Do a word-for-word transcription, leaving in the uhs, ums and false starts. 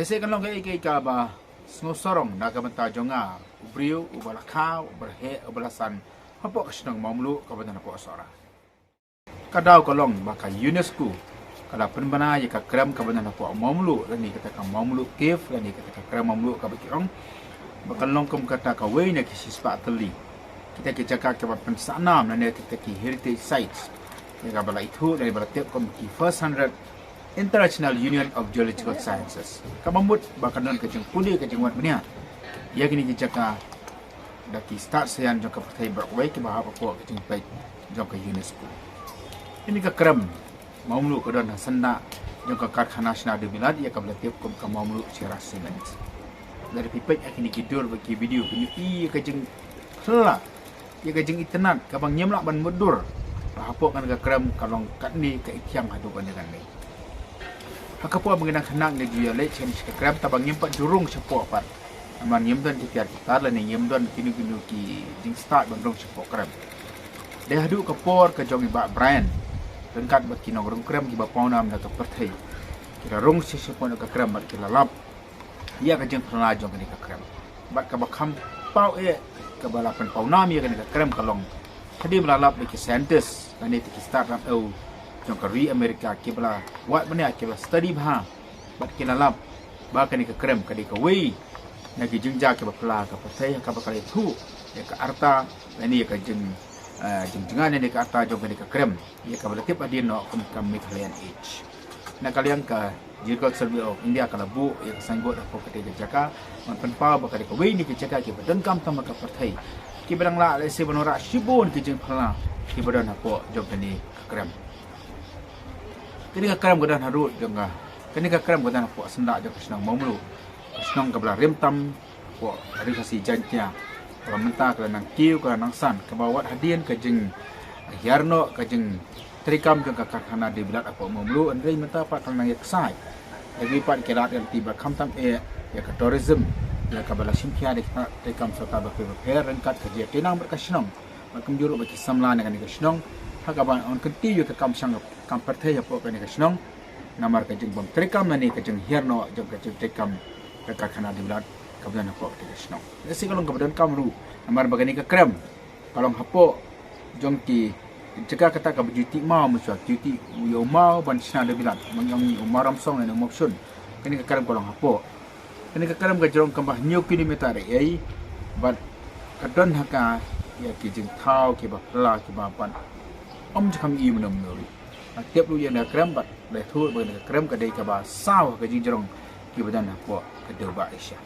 Te kan long kaei kaei kaba sngewsarong na ka bynta jong nga, u briew uba la kha, uba la heh, uba la san hapoh ka shnong Mawmluh kaba don hapoh Sohra. Ka daw ka long ba ka UNESCO ka la pynbna ïa ka krem kaba don hapoh Mawmluh, lane kata ka Mawmluh Cave, lane kata ka krem Mawmluh kaba ki ong, ba kan long kum kata kawei na ki shispah tylli kita ki jaka kiba pynsahnam, lane kita ki heritage sites, ïa kaba la ithuh lane ba la tip kum ki first hundred International Union of Geological Sciences. Kaba mut ba kan don ka jingpule, ka jingwad bniah ïa kine ki jaka da ki stad saian jong ka pyrthei baroh kawei kiba hap hapoh ka jingpeit jong ka UNESCO. Kane ka krem Mawmluh ka don ha syndah jong ka karkhana shna dewbilat ïa kaba la tip kum ka Mawmluh Sierra Cement. Lada phi peit ha kine ki dur bad ki video, phin ïohi ïa ka jingphylla, ïa ka jingitynnad kaba ngim lah ban mutdur. Ba hapoh kane ka krem ka long katne, ka ithiang haduh katne katne. Ha ka por ba ngi dang khynnah ngi ju ïaleit sha kane ka krem, tangba ngim pat ju rung shapoh pat. Namar ngim don ki tiar ki tar lane ngim don kino kino ki jingstad ban rung shapoh krem. Dei haduh ka por ka jong i Bah Brian, ryngkat bad ki nongrung krem kiba pawnam na ka pyrthei, ki la rung sha shapoh ka krem bad ki la lap ïa ka jingphylla jong kane ka krem. Bad kaba kham paw eh, kaba la pynpawnam ïa kane ka krem ka long, hadien ba la lap da ki scientist lane ki stad ram ew jong ka ri America, kiba la wad bniah, kiba la study bha, bad ki la lap ba kane ka krem ka dei kawei na ki jingjia kiba phylla ha ka pyrthei, ha kaba ka la ïathuh ïa ka arta lane ïa ka jing, eh, jingjngai lane ka arta jong kane ka krem, ïa kaba la tip hadien noh kum ka Meghalayan Age. Na ka liang ka Geological Survey of India ka la buh ïa ka signboard hapoh katei ka jaka ban pynpaw ba ka dei kawei na ki jaka kiba donkam tam ha ka pyrthei, kiba dang lah lehse ban wanrah shibun ki jingphylla kiba don hapoh jong kane ka krem. Kane ka krem ka don harud jong ka, kane ka krem ka don hapoh syndah jong ka shnong Mawmluh, ka shnong kaba la rim tam hapoh Ri Khasi Jaiñtia, kaba mynta ka la nang kiew, ka la nang san, kaba wat hadien ka jinghiar noh ka jingtreikam jong ka karkhana dewbilat hapoh Mawmluh, hynrei mynta pat ka la nang ïaksaid. Lada ngi pat ki lad ka lynti ba khamtam eh ïa ka tourism, ïa kaba la shim khia da ki treikam sorkar bapher bapher, ryngkat ka jingïasein bad ka shnong, bad kumjuh ruh bad ki samla na kane ka shnong, ha kaba yn kyntiew ïa ka kam shang kam pyrthei hapoh kane ka shnong, namar ka jingbym treikam lane ka jinghiar noh jong ka jingtreikam ka karkhana dewbilat kaba don hapoh kane ka shnong. Lehse ka long kaba donkam ruh, namar ba kane ka krem ka long hapoh jong ki jaka kata kaba ju tih maw mynshuwa, ju tih ïa u maw ban shna dewbilat, ma ngi ong ïa u maw ramsong lane u maw pshun. Kane ka krem ka long hapoh. Kane ka krem ka jrong kumba hynñiew kilometer ei ei, bad ka don ha ka ïa ki jingthaw kiba phylla kiba pat ym ju kham ïohi mynno mynno ruh. Nga tip ruh ïa kane ka krem bad la ïathuh ba kane ka krem ka dei kaba saw ha ka jingjrong kiba don hapoh ka dewbah Asia.